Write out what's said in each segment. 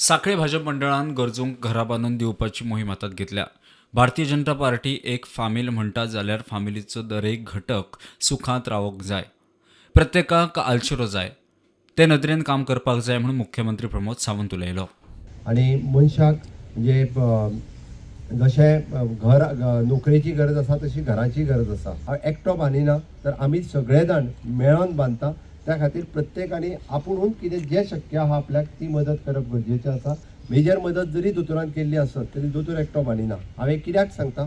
साखळे भाजप मंडळान गरजूंक घरां बांदून दिवपाची मोहीम हातांत घेतल्या. भारतीय जनता पार्टी एक फामील म्हणटा जाल्यार फामिलीचो दरेक घटक सुखांत रावंक जाय, प्रत्येकाक आलशिरो जाय, ते नदरेन काम करपाक जाय म्हूण मुख्यमंत्री प्रमोद सावंत उलयलो. आनी मनशाक म्हणजे जशें घर नोकरेची गरज आसा तशी घराची गरज आसा. हांव एकटो बांदिना तर आमी सगळे जाण मेळोन बांदता. त्या खातीर प्रत्येकानी आपुणून कितें जें शक्य आहा आपल्याक ती मदत करप गरजेचें आसा. मेजर मदत जरी दोतोरान केल्ली आसत तरी दोतोर एकटो बांदिना. हांवें कित्याक सांगता,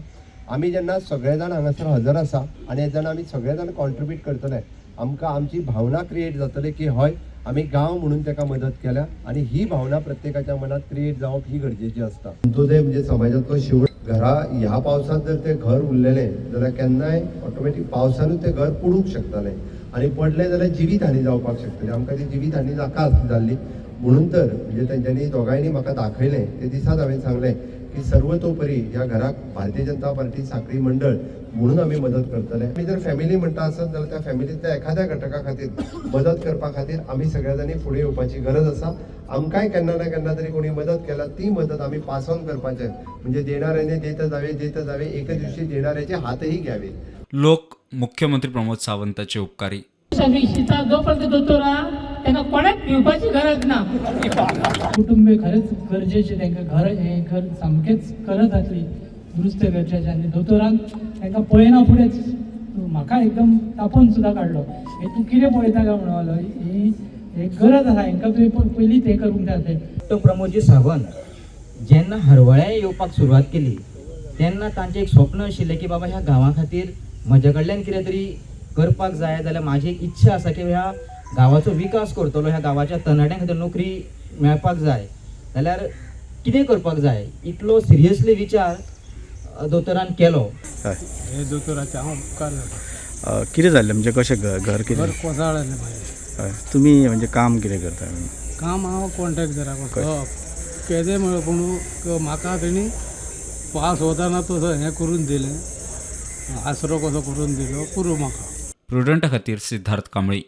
आमी जेन्ना सगळे जाण हांगासर हजर आसा आनी जेन्ना आमी सगळे जाण कॉन्ट्रिब्यूट करतले, आमकां आमची भावना क्रिएट जातली की हय आमी गांव म्हणून ताका मदत केल्या आनी ही भावना प्रत्येकाच्या मनात क्रिएट जावप ही गरजेची आसता. अंत्योदय म्हणजे समाजांतलो शेवट घरा ह्या पावसांत जर तें घर उरलेलें जाल्यार केन्नाय ऑटोमॅटीक पावसानूच तें घर पडूंक शकतालें आनी पडलें जाल्यार जिवीत हानी जावपाक शकतली. आमकां ती जिवीत हानी नाका आसली जाल्ली, म्हणून तर म्हणजे तेंच्यांनी दोगांयनी म्हाका दाखयलें ते दिसाच हांवें सांगलें की सर्वतोपरी ह्या घराक भारतीय जनता पार्टी साखळी मंडळ म्हणून आमी मदत करतले. आमी जर फॅमिली म्हणटा आसत जाल्यार त्या फॅमिलींतल्या एखाद्या घटका खातीर मदत करपा खातीर आमी सगळ्या जाणीं फुडें येवपाची गरज आसा. आमकांय केन्ना ना केन्ना तरी कोणी मदत केला ती मदत आमी पास ऑन करपाचें, म्हणजे देणाऱ्याने देत जावे देत जावे, एक दिवशी देणाऱ्याचे हातही घ्यावे. लोक मुख्यमंत्री प्रमोद सावंताचे उपकारी. सगळी शिता जोपर्यंत दोतोर आहा तांकां कोणाक भिवपाची गरज ना. कुटुंबीय खरेंच गरजेचें, तांकां घर हें घर सामकेंच गरज आसली दुरुस्त करचें. आनी दोतोरान तांकां पळयना फुडेंच म्हाका एकदम तापोवन सुद्दां काडलो, हें तूं कितें पळयता काय म्हणून लागलो, ही ही गरज आसा हेंकां तुवें पयलींच हें करूंक जाय आसलें. डॉक्टर प्रमोदजी सावंत जेन्ना हरवळ्या येवपाक सुरवात केली तेन्ना तांचें एक स्वप्न आशिल्लें की बाबा ह्या गांवा खातीर म्हज्या कडल्यान कितें तरी करपाक जाय, जाल्यार म्हाजी एक इच्छा आसा की ह्या गांवाचो विकास करतलो, ह्या गांवाच्या तरणाट्यां खातीर नोकरी मेळपाक जाय जाल्यार कितें करपाक जाय, इतलो सिरियसली विचार दोतोरान केलो. हे दोतोराचे हांव उपकार जाता. कितें जाल्लें म्हणजे कशें घर घर घर कितें? कोसळ्ळें म्हाजें. हय, तुमी म्हणजे काम कितें करता? काम हांव कॉन्ट्रॅक्टरा कसो केदें म्हळ्यार पूण म्हाका तेणी पास वताना तसो हें करून दिलें, आसरो कसो करून दिलो पुरो म्हाका. प्रुडंटा खातीर सिद्धार्थ कांबळी.